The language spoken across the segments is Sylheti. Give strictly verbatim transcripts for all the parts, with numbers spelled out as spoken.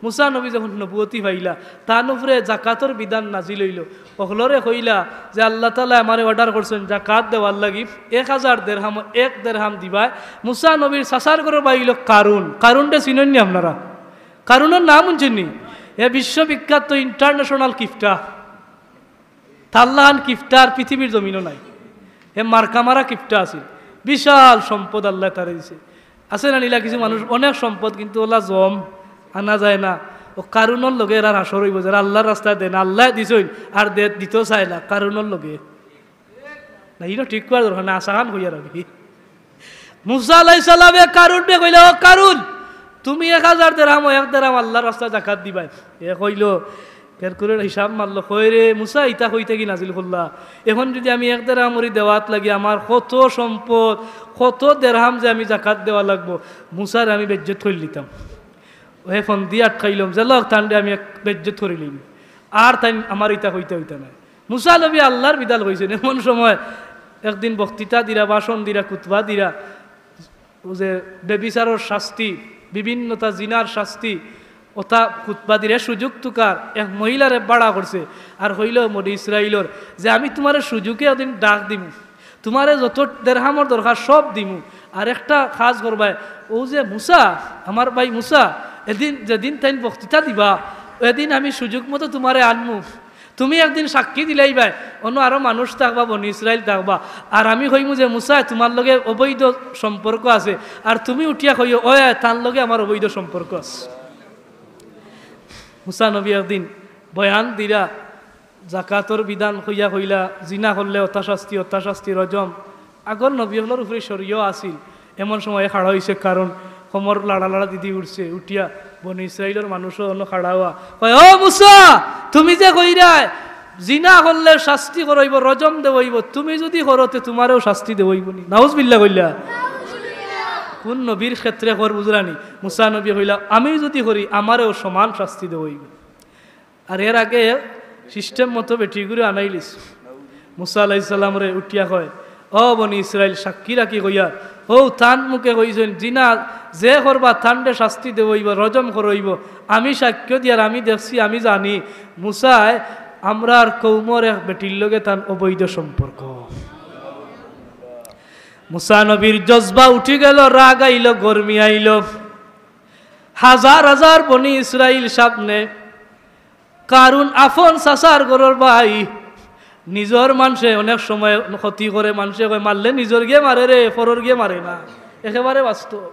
মুসা নবী যখন নবুয়তি পাইলা, তান উপরে জাকাতর বিধান নাজিল অইলো। অকলরে কইলা যে, "আল্লাহ তাআলায় আমারে order করছইন জাকাত দেওয়ার লাগি, এক হাজার দেরহামো এক দেরহাম দিবায়।" মুসা নবীর চাচার ঘরর ভাই অইলো কারুন। কারুনরে চিনইন নি আপনারা? কারুনর নাম হুনছইন নি? এ বিশ্ববিখ্যাত international কিপটা। তার লাখান কিপটা আর পৃথিবীর জমিনো নাই। হে মার্কা মারা কিপটা আছিল, বিশাল সম্পদ আল্লায় তারে দিছে। আছে না নি ইলা কিছু মানুষ, অনেক সম্পদ, কিন্তু অলা জম আনা যায় না। অউ কারুনর লগে এরার হাশর অইবো, যেরা আল্লার রাস্তায় দেয় না, আল্লায় দিছইন আর দে-, দিতেও চায় না, কারুনর লগে। না, ইনো ঠিক করার দরকার না, আশাখান কইয়ার আমি। মুসা আলাইহিস সালামে কারুনরে কইলা, "ও কারুন, তুমি এক হাজার দেরহামো এক দেরহাম আল্লার রাস্তায় জাকাত দিবায়।" এ কইলো, কেরকুরের হিসাব মারলো, কয়, "রে মুসা, ইতা কই থাকি নাজিল করলা? এখন যুদি আমি এক দেরহাম করি দেওয়াত লাগি, আমার কত সম্পদ, কত দেরহাম যে আমি জাকাত দেওয়া লাগবো, মুসারে আমি বেইজ্জত করিলিতাম।" হে ফন্দি আটকাইলাম, যে, "লও, তানরে আমি এক বেইজ্জত করিলিমু, আর তাইন আমার ইতা কইতা অইতা নায়।" মুসা নবী আল্লার বিধান কইছইন। এমন সময় একদিন বক্তৃতা দিরা, ভাষণ দিরা, খুতবা দিরা, অউ যে ব্যভিচারর শাস্তি, বিভিন্নতা জিনার শাস্তি, অতা খুতবা দিরা। সুযোগ তুকার এক মহিলারে ভাড়া করছে, আর কইলো বনি ইসরাইলর যে, "আমি তুমারে সুযোগে একদিন ডাক দিমু, তুমারে যত দেরহামর দরকার সব দিমু, আর একটা কাজ করবায়, অউ যে মুসা, আমার ভাই মুসা, এদিন যেদিন তাইন বক্তৃতা দিবা, এদিন আমি সুযোগ মতো তুমারে আনমু।" তুমি একদিন সাক্ষী দিলাইবায়, অনো আরো মানুষ থাকবা, বনি ইসরাইল থাকবা, আর আমি কইমু যে, "মুসায় তুমার লগে অবৈধ সম্পর্ক আছে", আর তুমি উঠিয়া কইও, "অয়, তার লগে আমার অবৈধ সম্পর্ক আছে।" মুসা নবী একদিন বয়ান দিরা, জাকাতর বিধান কইয়া কইলা, জিনা করলে অতা শাস্তি, অতা শাস্তি, রজম। আগর নবী অকলর উপরে শরিয়ত আছিল। এমন সময় খাড়া অইছে, কারুন কমর লাড়া লাড়া দিদি উঠছে, উঠিয়া বনি ইসরাইলর মানুষও অনো খাড়া অওয়া। কয়, "ও মুসা, তুমি যে কইরায় জিনা করলে শাস্তি করইবো, রজম দেওয়াইবো, তুমি যুদি করো তে তুমারেও শাস্তি দেওয়াইবো নি?" নাউজুবিল্লাহ কইলা। কুন নবীর ক্ষেত্রে কর বুঝরানি? মুসা নবী কইলা, "আমি যুদি করি, আমারেও সমান শাস্তি দেওয়াইবো।" আর এর আগে system মতো বেটিগুরে আনাইলিছে। মুসা আলাইহিস সালামরে উঠিয়া কয়, "ও বনি ইসরাইল, সাক্ষী রাখি কইয়ার, অউ তান মুখে কইছইন, জিনা যে করবা তানরে শাস্তি দেওয়াইবো, রজম করইবো। আমি সাক্ষ্য দিয়ার, আমি দেখছি, আমি জানি, মুসায় আমরার কওমর এক বেটির লগে তান অবৈধ সম্পর্ক।" মুসা নবীর জজবা উঠি গেল, রাগ আইলো, গরমি আইলো। হাজার হাজার বনি ইসরাইল সামনে, কারুন আফন চাচার ঘরর ভাই, নিজর মানষে অনেক সময় ক্ষতি করে, মানষে কয়, "মারলে নিজর গিয়ে মারে রে, পরর গিয়ে মারে না।" একেবারে বাস্তব।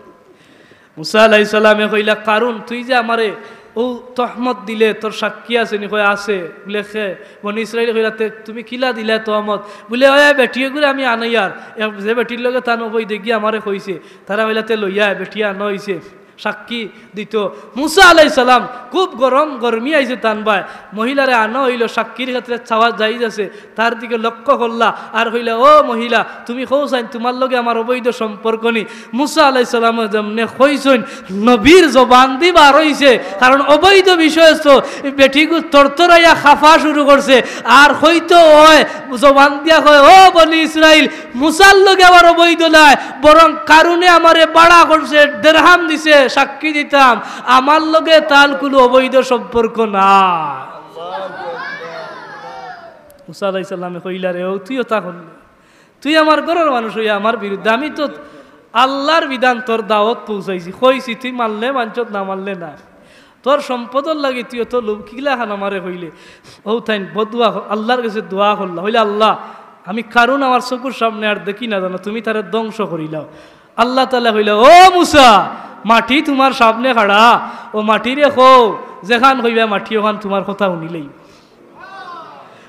মুসা আলাইহিস সালামে কইলা, "কারুন, তুই যে আমারে অউ তহমত দিলে, তোর সাক্ষী আছে নি?" কয়, "আছে।" বুলে, "খে?" বনি ইসরাইল কইলা, "তে তুমি কিলা দিলা তহমত?" বুলে, "অয় বেটিগুরে আমি আনাইয়ার, এক যে বেটির লগে তান অবৈধ গিয়া আমারে কইছে, তারা কইলা তে লইয়া আয়, বেটিয়ে আনা অইছে।" সাক্ষী দিতো। মুসা আলাইহিস সালাম খুব গরম, গরমি আইছে তান ভাই। মহিলারে আনা অইলো, সাক্ষীর ক্ষেত্রে চাওয়া জায়েজ আছে। তার দিকে লক্ষ্য করলা আর কইলা, "ও মহিলা, তুমি কও চাইন তুমার লগে আমার অবৈধ সম্পর্ক নি?" মুসা আলাইহিস সালামে যেমনে কইছইন, নবীর জবান দি বার অইছে, কারণ অবৈধ বিষয় তো বেটিগু তরতরাইয়া খাফা শুরু করছে। আর কইতো অয়, জবান দিয়া কয়, "ও বনি ইসরাইল, মুসার লগে আমার অবৈধ নায়, বরং কারুনে আমারে ভাড়া করছে, দেরহাম দিছে, সাক্ষী দিতাম, আমার লগে তার কুনু অবৈধ সম্পর্ক না।" মুসা আলাইহিস সালামে কইলা, "রে, অউ তুই অতা করলে, তুই আমার ঘরর মানুষ অইয়া আমার বিরুদ্ধে, আমি তো আল্লার বিধান তোর দাওয়াত পৌঁছাইছি, কইছি, তুই মানলে মানছত, না মানলে না।" তোর সম্পদর লাগি তুই অত লোভ, কিলাখান আমারে কইলে? অউ তাইন বদদোয়া ক-, আল্লার গেছে দোয়া করলা, কইলা, "আল্লাহ, আমি কারুন আমার চকুর সামনে আর দেখি না জানো, তুমি তারে ধ্বংস করিলাও।" আল্লাহ তাআলায় কইলা, "ও মুসা, মাটি তুমার সামনে খাড়া, অউ মাটিরে কও, যেখান কইবায় মাটি অখান তুমার কথা হুনিলাইবো।"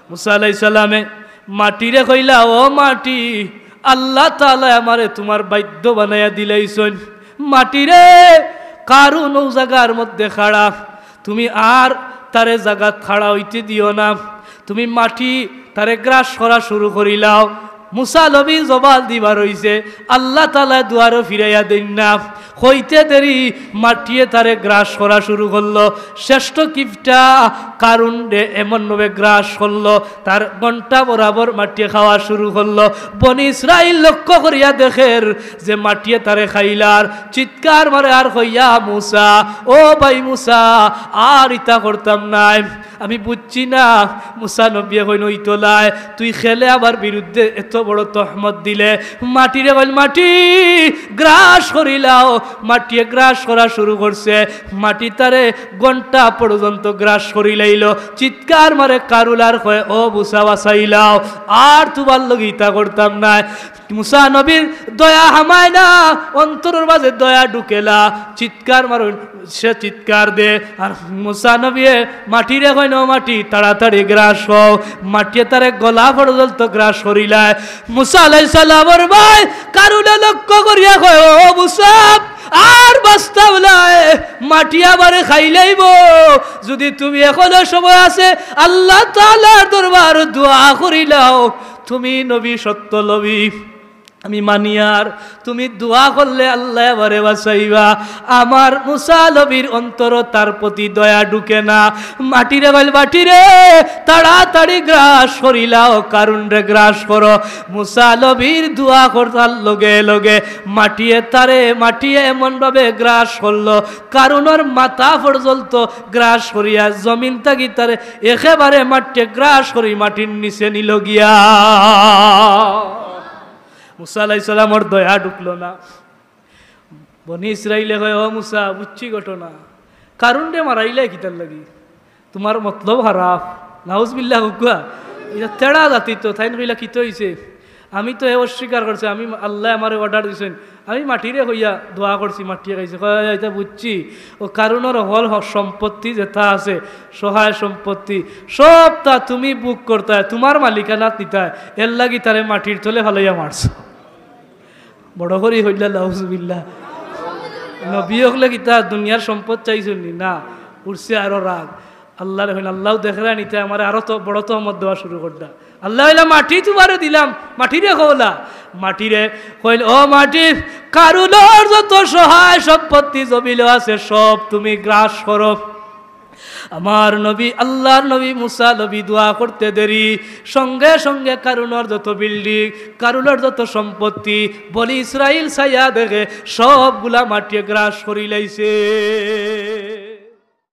মুসা আলাইহিস সালামে মাটিরে কইলা, "ও মাটি, আল্লাহ তাআলায় আমারে তুমার বাধ্য বানাইয়া দিলাইছইন। মাটিরে, কারুন অউ জাগার মধ্যে খাড়া, তুমি আর তারে জাগাত খাড়া অইতে দিও না, তুমি মাটি তারে গ্রাস করা শুরু করিলাও।" মুসা নবী জবান দি বার অইছে, আল্লাহ তাআলায় দুয়ারো ফিরাইয়া দেইন না। কইতে দেরি মাটিয়ে তারে গ্রাস করা শুরু করলো। শ্রেষ্ঠ কিপটা কারুনরে এমনভাবে গ্রাস করলো, তার ঘন্টা বরাবর মাটিয়ে খাওয়া শুরু করলো। বনি ইসরাইল লক্ষ্য করিয়া দেখের যে মাটিয়ে তারে খাইলার, চিৎকার মারে আর কইয়া, "মুসা, ও ভাই মুসা, আর ইতা করতাম নায়।" আমি বুঝছি না। মুসা নবিয়ে কইন, "ওই তোলায় তুই খেলে আমার বিরুদ্ধে এত বড় তহমত দিলে।" মাটিরে কইল, "মাটি, গ্রাস করিলাও।" মাটিয়ে গ্রাস করা শুরু করছে। মাটি তারে ঘন্টা পর্যন্ত গ্রাস করিলাইল। চিৎকার মারে কারুন আর কয়, "ও মুসা, বাঁচাইলাও, আর তুমার লগে ইতা করতাম নায়।" মুসা নবীর দয়া হামায় না, অন্তরর মাঝে দয়া ঢুকেলা। চিৎকার মারইন, সে চিৎকার দে। আর মুসা নবিয়ে মাটিরে কইন, "ও মাটি, তাড়াতাড়ি গ্রাস হও।" মাটিয়ে তারে গলা পর্যন্ত গ্রাস করিলায়। মুসা আলাইহিস সালামর ভাই কারুনে লক্ষ্য করিয়া কয়, "ও মুসা, আর বাঁচতাম নায়, মাটি আমারে খাইলাইবো। যদি তুমি এখনো সময় আছে, আল্লাহ তাআলার দরবার দোয়া করিলাও, তুমি নবী সত্য নবী।" আমি মানিয়ার, তুমি দোয়া করলে আল্লায় আমারে বাঁচাইবা। আমার মুসা নবীর অন্তরো তার প্রতি দয়া ঢুকে না। মাটিরে কইল, "মাটিরে, তাড়াতাড়ি গ্রাস করিলাও, কারুনরে গ্রাস করো।" মুসা নবীর দোয়া করতার লগে লগে মাটিয়ে তারে, মাটিয়ে এমনভাবে গ্রাস করলো, কারুনর মাথা পর্যন্ত গ্রাস করিয়া জমিন থাকি তারে একেবারে মাটিয়ে গ্রাস করি মাটির নিচে নিল গিয়া। মুসা আলাইহিস সালামর দয়া ঢুকলো না। বনি ইসরাইলে কয়, "ও মুসা, বুঝছি ঘটনা। কারুনরে মারাইলায় কিতার লাগি? তুমার মতলব খারাপ।" নাউজুবিল্লাহ, হুকুয়া। ইটা তেড়া জাতি তো, তাইন কইলা, "কিতা অইছে?" "আমি তো হে অস্বীকার করছে, আমি, আল্লায় আমারে order দিছইন, আমি মাটিরে কইয়া দোয়া করছি, মাটিয়ে খাইছে।" কয়, "ইটা বুঝছি, ও কারুনর হকল হ-, সম্পত্তি যেতা আছে, সহায় সম্পত্তি, সবতা তুমি ভোগ করতায়, তুমার মালিকানাত নিতায়, এর লাগি তারে মাটির তলে ফালাইয়া মারছো।" বড় করি কইলা, "নাউজুবিল্লাহ।" নবী অকলে কিতা দুনিয়ার সম্পদ চাইছইন নি? না, উঠছে আরো রাগ। আল্লারে কইন, "আল্লাও দেখরা নি, তে আমারে আরো তো বড় তহমত দেওয়া শুরু করলা।" আল্লায় কইলা, "মাটি তুমারে দিলাম, মাটিরে কওলা।" মাটিরে কইল, "ও মাটি, কারুনর যত সহায় সম্পত্তি জমিনো আছে, সব তুমি গ্রাস করো।" আমার নবী, আল্লার নবী মুসা নবী দোয়া করতে দেরি, সঙ্গে সঙ্গে কারুনর যত building, কারুনর যত সম্পত্তি, বনি ইসরাইল চাইয়া দেখে, সবগুলা মাটিয়ে গ্রাস করিলাইছে।